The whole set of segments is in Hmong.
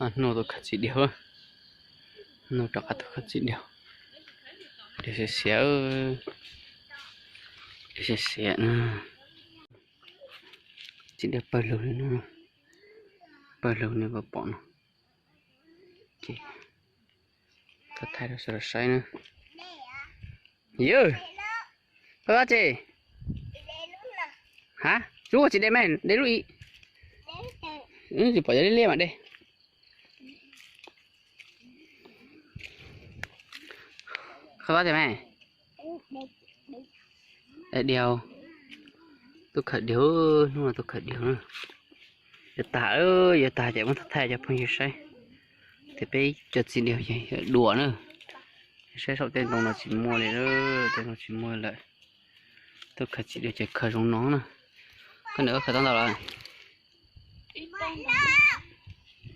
Hnub tus khaws txiv diaug, hnub rov qab tus khaws txiv diaug, diaug xiav xiav, diaug xiav xiav na. Txiv diaug pawg lug li no, pawg lug nej puas pom no. Ces thaij rau sawv daws saib na. Yawg, qhov tsis, ha, lub tsis de me, de lub ib. Tsis pom yog liab liab mas de. Qhov tsis me, diaug, tub khawm diaug, hnub no tub khawm diaug na. Yuav tag, yuav tag ces muab thaij cov phooj ywg saib. Ces peb cov txiv diaug ces dua na. Saib saum tej ntoo no tsis muaj li, tej no tsis muaj lawm. Tub khawm txiv diaug ces khawm zoo no na. Koj niam koj khawm tau ntau lawm?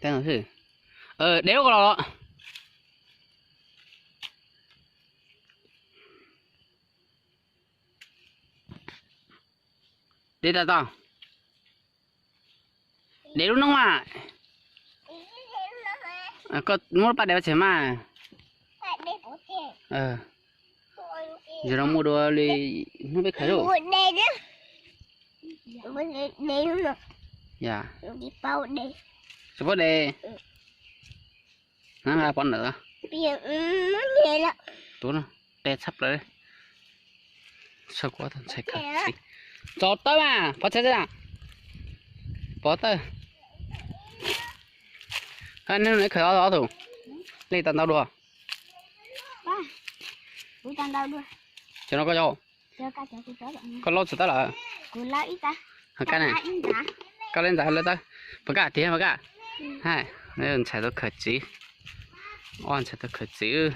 Tau ntau xwb. De lub ko los. De tas tau. De lub noob mas. Koj muab lub paj de ua tsev mas. Zaum no muaj dua li hnub peb khawm lauj. Yog, tsis paub de. Pov ntawm, tus no qe tshaj plaws. Txog kuv tus ntxhais khaws txiv. Tso tawb mas, pov txhais txhais na. Pov tawb. Khaws ob tug, leej tau ntau dua. Cov no koj yau, koj laub txog tawb lawm. Koj leej ntxhais laub tawb. Pov kaj tiag pov kaj. Hais, ntxhais tau khaws txiv. Ob ntxhais tau khaws txiv.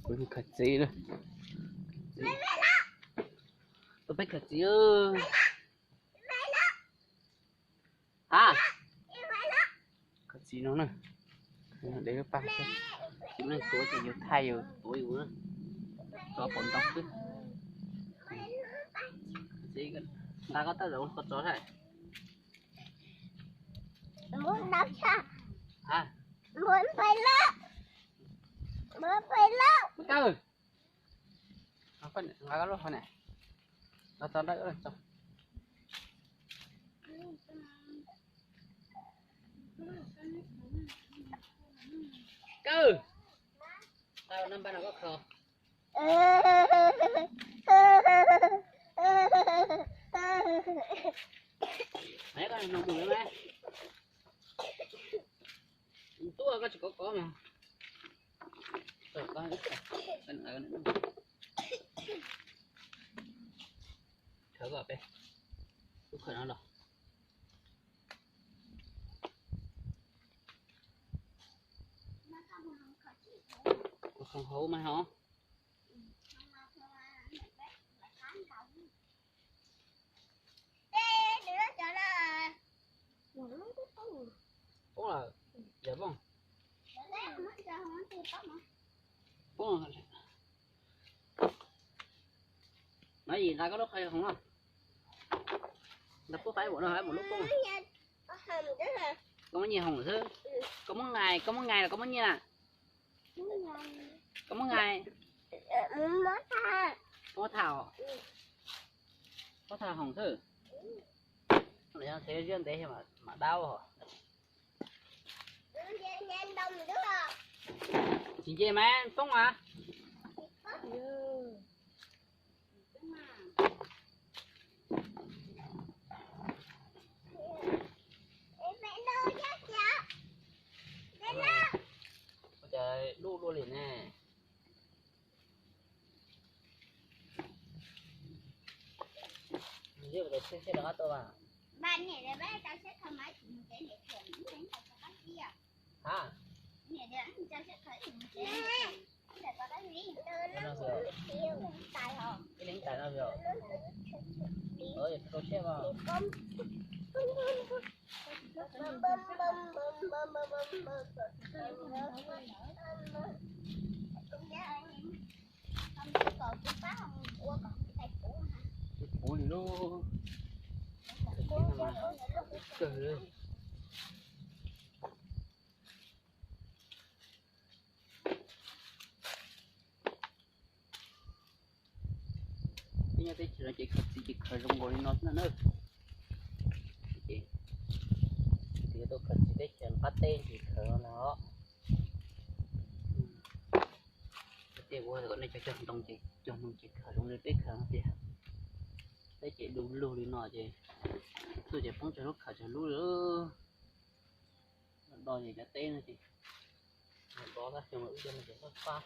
Kuv khaws txiv lawm. Tus peb khaws txiv. Ha, khaws txiv no na. De lub paj xwb. Tsis muaj neeg tuav ces yus thaij yus tuav yus na. Tso pov ntoo xwb. Nqa koj tawb zaum koj tso saib. Kawg, nqa koj lub hauv na. Nqa tso nrab. Kawg, tau no npaj no koj khaws. Koj no mus lawm mas. Tub koj tsis kov kov mas. Khaws koj peb, tub khaws no los. Kuv hauv mas hov. Poob lawm, yog poob. Poob. No yim nqa koj lub qhov hoom no. Nqa pub faib mus no, faib mus lub poob. Koj muab nyiaj hoom xwb. Koj muab nqaij, koj muab nqaij los koj muab nyiaj na? Koj muab nqaij. Koj muab tham, muab tham hoom xwb. Ntev mam dab. Tsis nce mas poob mas. Ua cas luj luaj li ne? Ha, ib leeg tais no yog. Ov, yog rau siab os. Tsis puv li. Lub kawg. Peb nyob teb chaws no ces khaws txiv ces khaws zoo nkaus li no xwb na. Ces yuav tau khaws txiv teb chaws qab teb ces khaws no os. Tej ua kom nej cog cog ntoo ces cog ntoo ces khaws zoo li peb khaws no tiag. Teb ces du lug li no ces tuaj ces poob tsawg lub khaws tsawg lub li. Do ces cov teb no ces do tab xyoo wb cog no ces fab fab,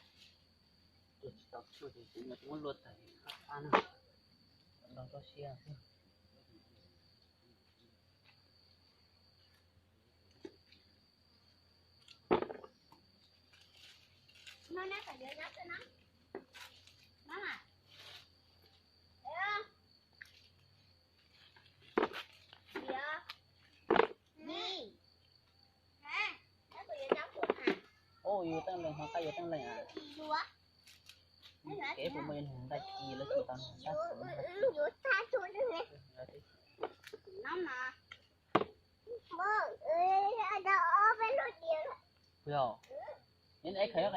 tuaj tsis tau tuaj ces kuv muab luaj tag fab fab na. Do tsob siab xwb. Ub, yus teej leeg ho qab yus teej leeg a. Kev puas muaj yus nqaij ci lawv tsis tau nqaij. Puas yog? Yog es khaws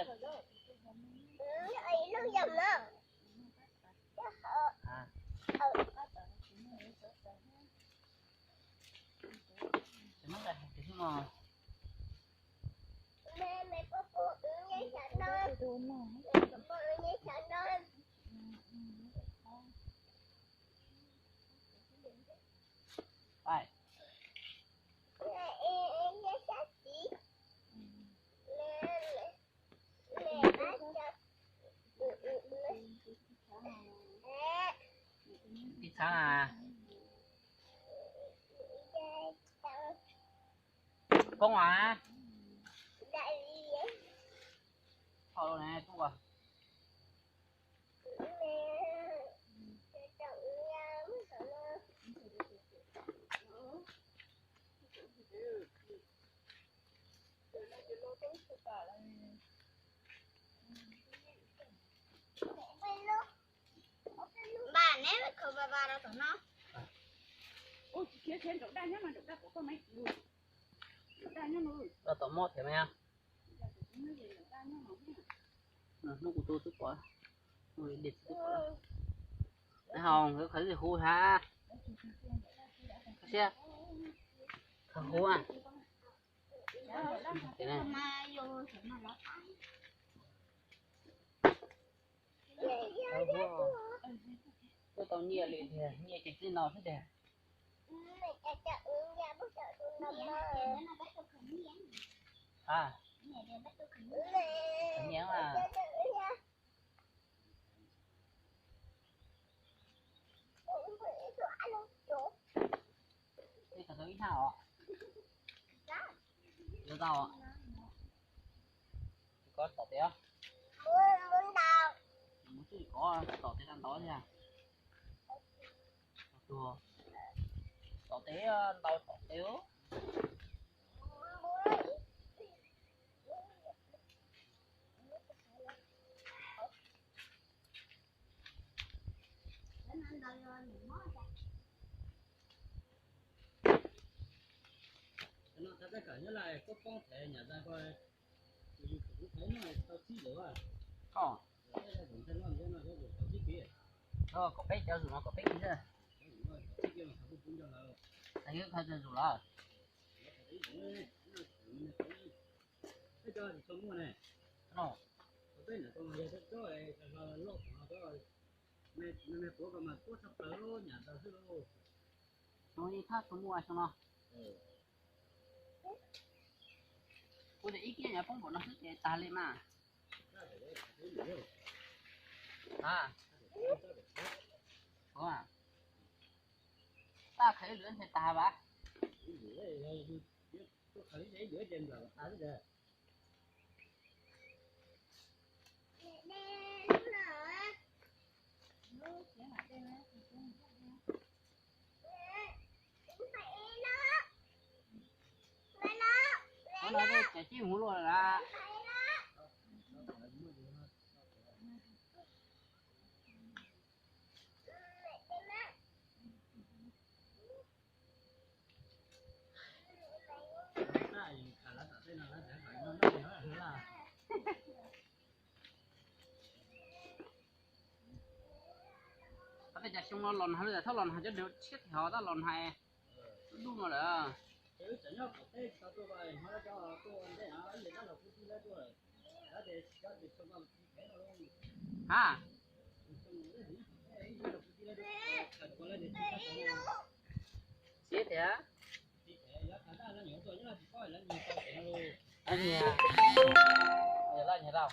Ib txhab na. Poob a. Thaum ne tuaj. Npaj neb khaws va va rau tom no. Rau tom moj thiab mas. Hnub kuv tu xwb pom. Neb ho khaws ib hu ha. Khaws huv a. Tuaj tau nyiaj li tiag, nyiaj ces txij no xwb tiag. A, nyiaj mas. Ib tug ib hnab os. Yuav tau os. Kov tom tes os. Mus tsis kov tom tes tau ntau thiab. Tom tes ntau tom tes. No tab tab kam nyob laj koj poob thev nyam zaj ko, yus kuv thev no tau tsib lawm. Koj, kaum peb cov zus no kaum peb kis xwb. Yus khaws zus los. Peb cov tsis tshua muaj ne. No, peb nam ko mas yog cov loj no, me puav ko mas tuab tshaj plaws nyam ntawd xwb lauj. Xyoo ib thaj tshua muaj xyoo no. Kuv tias ib kiab nyob poob npaum no xwb ces tag li mas. A, ua, taj khaws ib lwm ntshe tag vas. Hnub no tej cov cib huv luaj lawm. Tej cas xyoo no los nag li, thaj los nag cov tshiab tig hos tab los nag lub no lawm. Ha, siab tiag. Nyias, nyias laj nyias tau.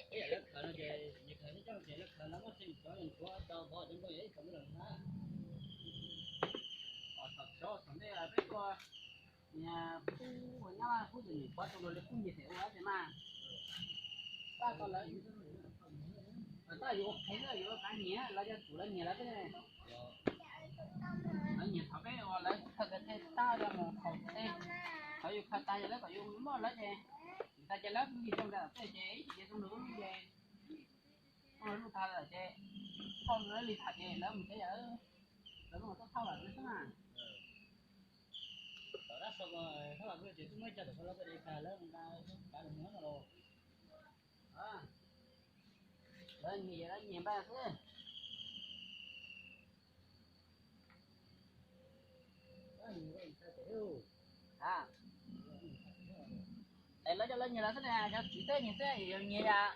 Nyias pub nyab laj pub tus niam pov rau luag li pub nyias tes ua tias mas. Pab tau lawv, tab yuav ua qhev yuav kav nyias, lawv yuav tsum lawv nyias lawv tej. Lawv nyias thov peb ua lawv khaws tej tab yuav mus khaws tej, thov yus khaws tas yog lawv kom yus muaj lawv ces, tas ces lawv li zoo nkaus tej ces ib txhis ces zoo nkaus ces muaj lub tag lawm ces, thaum lawv li tham ces lawv mus ces lawv, lawv mus tau thauj lawm xwb na. Lawv nyias, lawv nyias npaj xwb. Es lawv cov lawv nyias lawv xwb na, cov txiv teb nyias xwb yog nyias yam.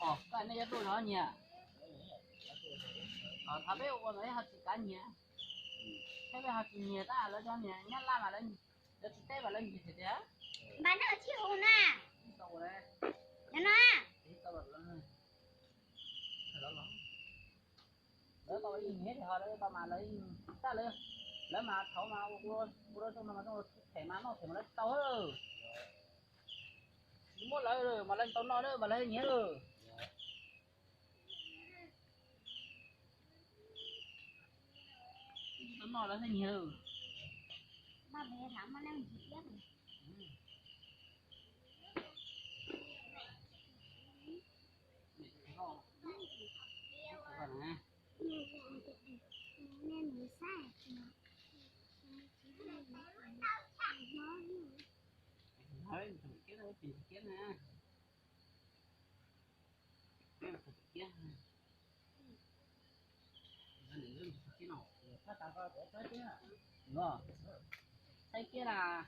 Os, koj nej yuav tuaj zov nyias. Os, thov peb ua ntawd ho tsis kav nyias, thiab peb ho tsis nyias tab lawv cov nyias nyab laj mas lawv, lawv tsis teb mas lawv nyias tiag tiag. Npaj no tsis hu na. Tau no. Lawv tau ib nyiam ho lawv tau mas lawv, tab lawv, lawv mas thaum mas ua, ua rau zoo no mas zoo them mas noj them mas lawv tsis tau. Tsis muab lawv mas lawv tau noj na mas lawv nyiam. Tau noj lawv thiaj nyiam. Saib kiag na.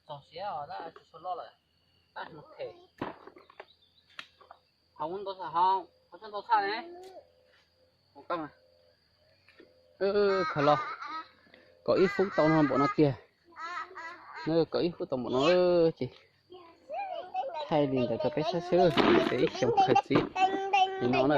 Txog siav os, tab tsis tshua loj lawm. Tab mus them. Hauv ntau tshaj, hauv, hauv tshaj ntau tshaj ne. Khaws los kaum ib fub tau no npaum no tiag. Kaum ib fub tau npaum no ces thaij li ntawd rau peb saib xwb, ces ib xyoos khaws txiv li no na.